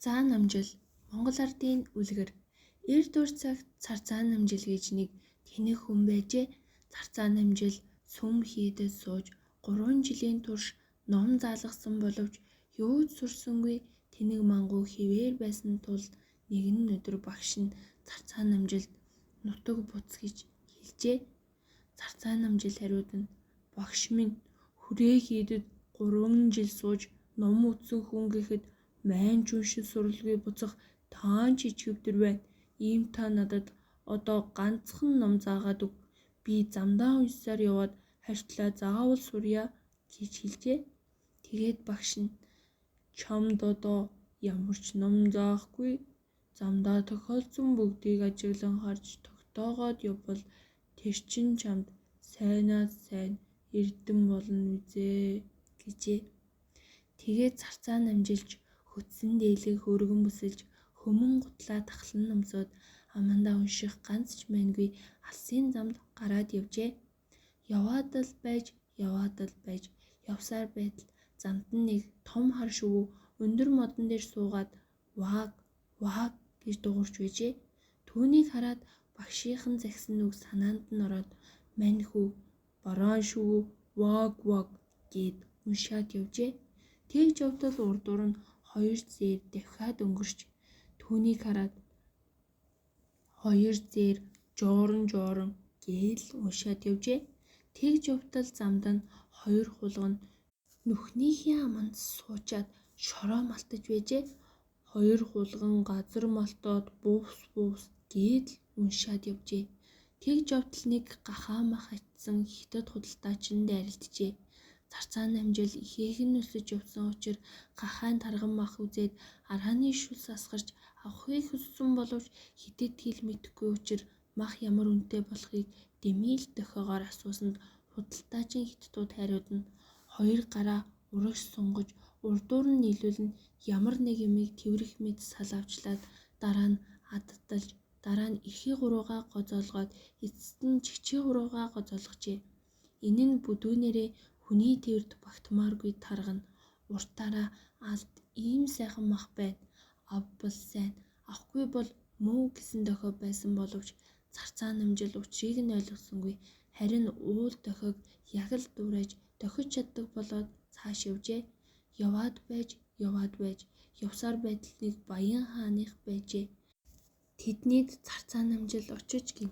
Царцаан намжил Монгол ардын үлгэр. Эрд өр цагт Царцаан намжил гэж нэг тэнэг хүн байжээ. Царцаан намжил сүм хийдэд сууж 3 жилийн турш ном заалгасан боловч юу ч сурсангүй тэнэг мангуу хэвээр байсан тул нэгэн өдөр багш нь Царцаан намжилд нутаг буц гэж хэлжээ. Царцаан намжил хариуд нь багш минь хүрээ хийдэд 3 жил сууж ном үзсэн хүн гэхэд маань ч уншин суралгүй буцах таан ч ичгэвдэр байна. Ийм та надад одоо ганцхан ном заагаад өг. Би замдаа уншсаар яваад харьтлаа заавал сурья гэж хэлжээ. Тэгээд багш нь чамд одоо ямар ч ном заахгүй. Замдаа тохиолдсон бүгдийг ажиглан харж тогтоогоод явбал тэр чинь чамд сайнаас сайн эрдэм болно визээ гэжээ. Тэгээд Царцаан намжилж хөтсөн дээлийг хөөргөн бүсэлж хөмөн гутлаа тахлан өмсөөд амандаа унших ганц ч маньгүй алсын замд гараад явжээ. Яваад л байж, яваад л байж, явсаар байтал замд нь нэг том хар шувуу өндөр модон дээр суугаад вааг вааг гэж дуугарч байжээ. Түүнийг хараад багшийнх нь захисан үг санаанд нь ороод мань хүү бараан шувуу вааг вааг гээд уншаад явжээ. Тэгж явтал урдуур нь 2 зээр давхиад өнгөрч түүнийг хараад 2 зээр жоорон жоорон гээл уншаад явжээ. Тэгж явтал замд нь 2 хулгана нүхнийхээ аманд суучаад шороо малтаж байжээ. 2 хулган газар малтаад бувс бувс гээд л уншаад явжээ. Тэгж явтал нэг гахаа мах атсан хятад худалдаачин дайралджээ. Царцаан намжил ихээхэн өсөж явсан учир гахаан тарган мах үзээд арааны шүлс асгарч авахыг хүссэн боловч хятад хэл мэдэхгүй учир мах ямар үнэтэй болохыг дэмий л дохиогоор асуусанд худалдаачин хятадууд хариуд нь 2 гараа урагш сунгаж урдуур нь нийлүүлэн ямар нэг юмыг тэврэх мэт сал авчлаад дараа нь адталж дараа нь эрхий хуруугаа гозоолгоод эцэст нь чигчийн хуруугаа гозоолгожээ. Энэ нь бүдүүнээрээ хүний тээврт багтмааргүй таргана. Уртаараа алд ийм сайхан мах байна. Авбал сайн, авахгүй бол муу гэсэн дохио байсан боловч Царцаан намжил учрыг нь ойлгосонгүй. Харин уул дохиог яг л дуурайж дохиж чаддаг болоод цааш явжээ. Яваад байж, яваад байж, явсаар байтал нэг баян хааных байжээ. Тэднийд Царцаан намжил очиж гин.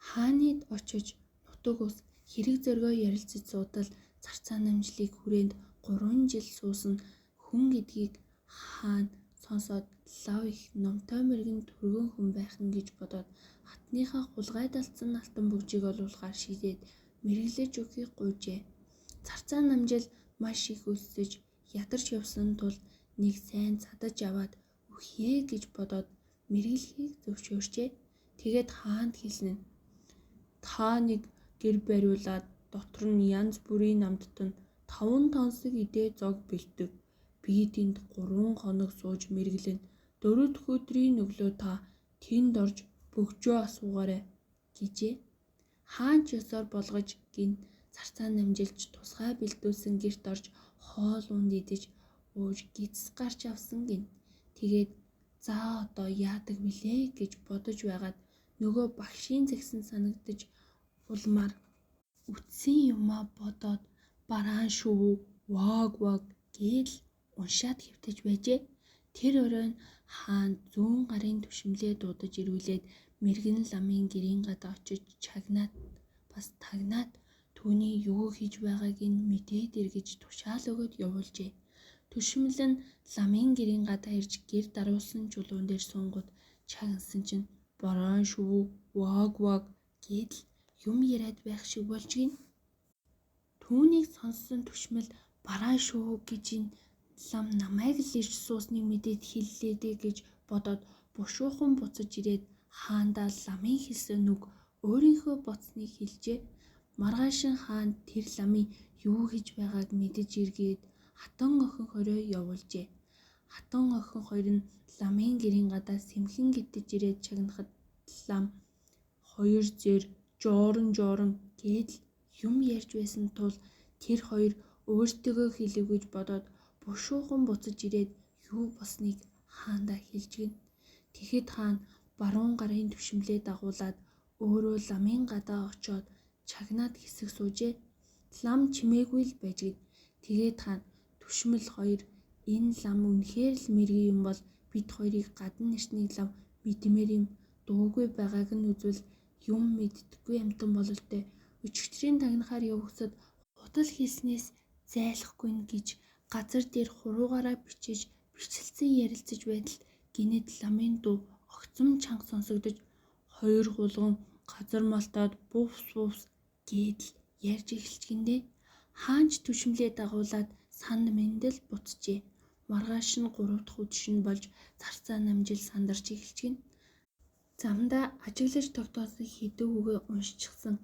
Хаанид очиж нутаг ус хэрэг зоригоо ярилцаж суудал Царцаан намжлыг хүрээнд 3 жил суусан хүн гэдгийг хаан сонсоод лав их номтой мэргэн түргэн хүн байх нь гэж бодоод хатныхаа хулгайд алдсан алтан бөгжийг олуулахаар шийдээд мэргэрлэж өгөхийг гуйжээ. Царцаан намжил маш их өлсөж ядарч явсан тул нэг сайн цадаж аваад үхье гэж бодоод мэргэрлэхийг зөвшөөрчээ. Тэгээд хаанд хэлнэ. Та нэг гэр бариулаад дотор нь янз бүрийн намтад нь 5 тансаг идээ зог бэлтгэв. Би тэнд 3 хоног сууж мэргэлэн. 4 дахь өдрийн өглөө та тэнд орж бөгжөө асуугаарай гэжээ. Хаан ч ёсоор болгож гин Царцаан намжилж тусгай бэлдүүлсэн гэрт орж хоол унд идэж ууж гидс гарч авсан гин. Тэгээд за одоо яадаг билээ гэж бодож байгаад нөгөө багшийн захисан санагдаж улмаар үтсэн юмаа бодоод бараан шувуу вааг вааг гээл уншаад хэвтэж байжээ. Тэр оройн хаан зүүн гарын түшимлээ дуудаж ирүүлээд мэргэн ламын гэрийн гадаа очиж чагнаад бас тагнаад түүний юу хийж байгааг нь мэдээд ир гэж тушаал өгөөд явуулжээ. Түшимэл нь ламын гэрийн гадаа ирж гэр даруулсан чулуун дээр суунгууд чагнасан чинь бараан шувуу вааг вааг гээд л юм яриад байх шиг болж гин. Түүнийг сонссон түшмэл бараан шувуу гэж энэ лам намайг л ирж суусныг мэдээд хэллээ дээ гэж бодоод бушуухан буцаж ирээд хаандаа ламын хэлсэн үг өөрийнхөө бодсныг хэлжээ. Маргаашин хаан тэр ламын юу хийж байгааг мэдэж эргээд хатан охин хоёроо явуулжээ. Хатан охин хоёр нь ламын гэрийн гадаа сэмхэн гитэж ирээд чагнахад лам 2 зээр жоорон жоорон гээд л юм ярьж байсан тул тэр хоёр өөртөөгөө хэлэв гэж бодоод бушуухан буцаж ирээд юу болсныг хаандаа хэлж гин. Тэгэхэд хаан баруун гарын түшимлээ дагуулад өөрөө ламын гадаа очоод чагнаад хэсэг суужээ. Лам чимээгүй л байж гин. Тэгээд хаан түшмэл хоёр энэ лам үнэхээр л мэрэгэн юм бол бид хоёрыг гадна ирснийг лам мэдмээр юм дуугүй байгааг нь үзвэл юм мэддэггүй амьтан бололтой. Өчигдрийн тагнахаар явагдсад хутал хийснээс зайлахгүй нь гэж газар дээр хуруугаараа бичиж бичлэлцэн ярилцаж байтал гэнэт ламын дуу огцом чанга сонсогдож хоёр хулган газар малтаад бувс бувс гэдэл ярьж эхэлчихэндээ. Хаан ч түшимлээ дагуулад санд мэндэл буцжээ. Маргааш нь 3 дахь үдшин болж Зарцаа намжил сандарч эхэлчихэв. Замдаа ажиглаж тогтоосон хэдэн үгээ уншчихсан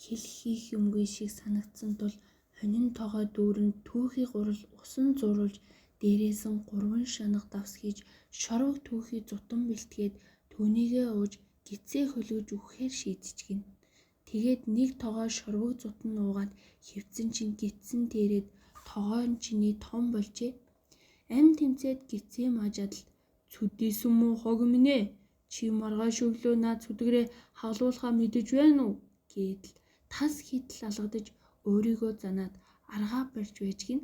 хэл хийх юмгүй шиг санагдсан тул хонин тогоо дүүрэн түүхий гурал усан зууруулж дээрээс нь 3 шанга давс хийж шорвог түүхий зутан бэлтгээд түүнийгээ ууж гидсээ хөлгөж үхэхээр шийдчихгэнэ. Тэгээд нэг тогоо шорвог зутан уугаад хэвтсэн чинь гидсэн дээрээд тогоон чиний том болжээ. Амь тэмцээд гидсээ маажаад л цүдээсэн мүү хог минь ээ. Чи маргааш өглөө наад цүдгэрээ хаглуулахаа мэдэж байна уу гэдэл тас хитл алгадаж өөрийгөө занаад аргаа барьж байж гин.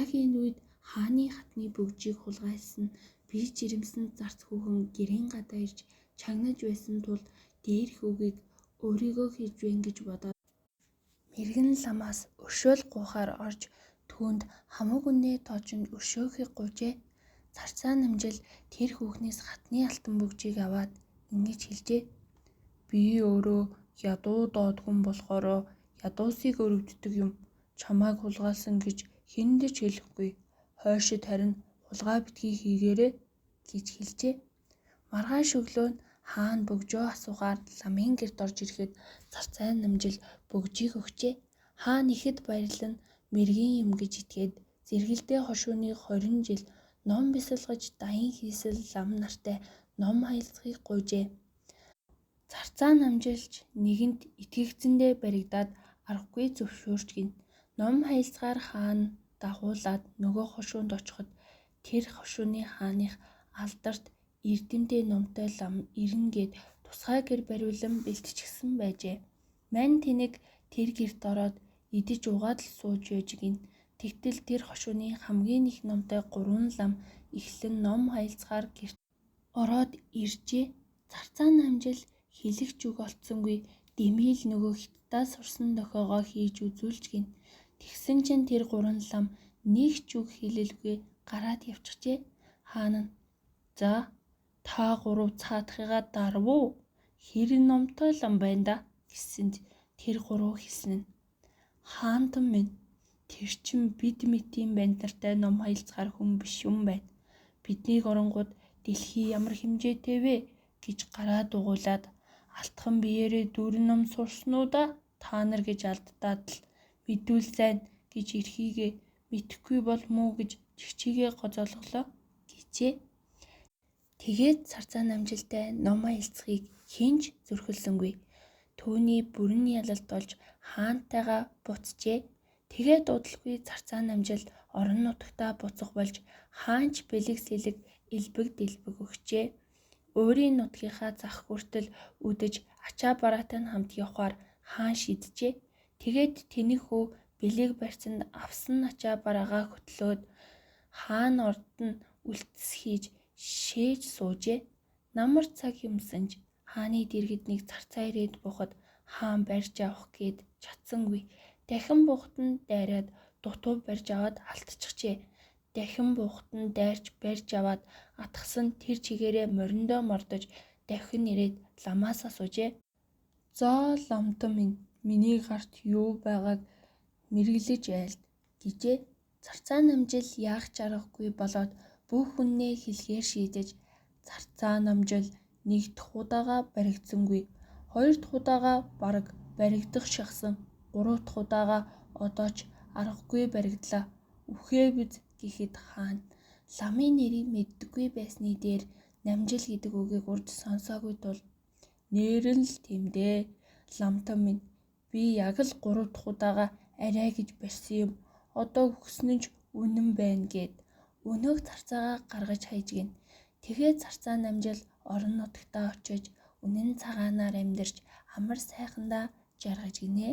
Яг энэ үед хааны хатны бөгжийг хулгайлсан бие жирэмсэн зарц хүүхэн гэрийн гадаа ирж чагнаж байсан тул дээрх үгийг өөрийгөө хийж байна гэж бодоод мэргэн ламаас өршөөл гуйхаар орж түүнд хамаг үнээ тоожинд өршөөхийг гуйжээ. Зарцаа намжил тэр хүүхнээс хатны алтан бөгжийг аваад ингэж хэлжээ. Би өөрөө ядуу доод хүн болохоороо ядуусыг өрөвддөг юм. Чамайг хулгайлсан гэж хэндээ ч хэлэхгүй. Хойшид харин хулгай битгий хийгээрэй гэж хэлжээ. Маргааш өглөө нь хаан бөгжөө асуухаар ламын гэрт орж ирэхэд Зарцаа намжил бөгжийг өгчээ. Хаан ихэд баярлан мэргэн юм гэж итгээд зэрэгэлдээ хошууны 20 жил ном бясалгаж даян хийсэл лам нартай ном хаялцахыг гуйжээ. Зарцаа намжилч нэгэнт итгэгдсэндээ баригдаад аргагүй зөвшөөрч гин. Ном хаялцгаар хаан дагуулад нөгөө хошуунд очиход тэр хошууны хааных алдарт эрдэмтдээ номтой лам ирнэ гэд тусгай гэр бариулан бэлтчихсэн байжээ. Мань тэнэг тэр гэрт ороод идэж уугаад л сууж байж гин. Тэгтэл тэр хошууны хамгийн их номтой 3 лам эхлэн ном хаялцгаар гэрт ороод иржээ. Зарцаа намжил хэлэх ч үг олдсонгүй дэмий л нөгөө хятадаас сурсан дохиогоо хийж үзүүлж гин. Тэгсэн чинь тэр 3 лам нэг ч үг хэлэлгүй гараад явчихжээ. Хаан нь за та гурав цаадахыгаа дарав уу? Хэр номтой лам байна да гэсэнд тэр гурав хэлсэн нь хаантан минь тэр чин бид мэтийн банд нартай ном хаялцгаар хүн биш юм байна. Биднийг оронгууд дэлхий ямар хэмжээтэй вэ гэж гараа дугуйлаад алтхан биеэрээ дүүрэн ном сурсан уу да та нар гэж алддаад л мэдүүл зайн гэж эрхийгээ мэдэхгүй бол мүү гэж чигчигээ гозоолголоо гэжээ. Тэгээд Зарцаа намжилтай ном хаялцахыг хэн ч зүрхэлсэнгүй. Түүний бүрэн ялалт олж хаантайгаа буцжээ. Тэгээд удалгүй Зарцаа намжил орон нутагтаа буцах болж хаан ч бэлэг сэлэг элбэг дэлбэг өгчээ. Өөрийн нутгийнхаа зах хүртэл үдэж ачаа бараатай нь хамт явхаар хаан шийджээ. Тэгээд тэнэг хүү бэлэг барьсанд авсан ачаа бараагаа хөтлөөд хаан орд нь үлдс хийж шээж суужээ. Намар цаг юмсан ч хааны дэргэд нэг Зарцаа ирээд буухад хаан барьж авах гээд чадсангүй. Дахин буухад нь дайраад дутуу барьж аваад алтчихжээ. Дахин буухад нь дайрч барьж аваад атгсан тэр чигээрээ мориндоо мордож давхин ирээд ламаас асуужээ. Зоо ламтан минь миний гарт юу байгааг мэргэлэж айлд гэжээ. Зарцаа намжил яах ч аргагүй болоод бүх хүнээ хэлэхээр шийдэж Зарцаа намжил нэг дахь удаага баригдсангүй. 2 дахь удаага бараг баригдах шахсан. 3 дахь удаага одоо ч аргагүй баригдлаа. Үхээ биз гэхэд хаан ламын нэрийг мэддэггүй байсны дээр намжил гэдэг үгийг урд сонсоогүй тул нэр нь л тийм дээ. Ламтан минь би яг л 3 дахь удаага арай гэж барьсан юм. Одоо үхсэн нь ч үнэн байна гэд өнөөх Зарцаагаа гаргаж хайж гин. Тэгээд Царцаа Намжил орон нутагтаа очиж үнэн цагаанаар амьдарч амар сайхандаа жаргаж гинэ.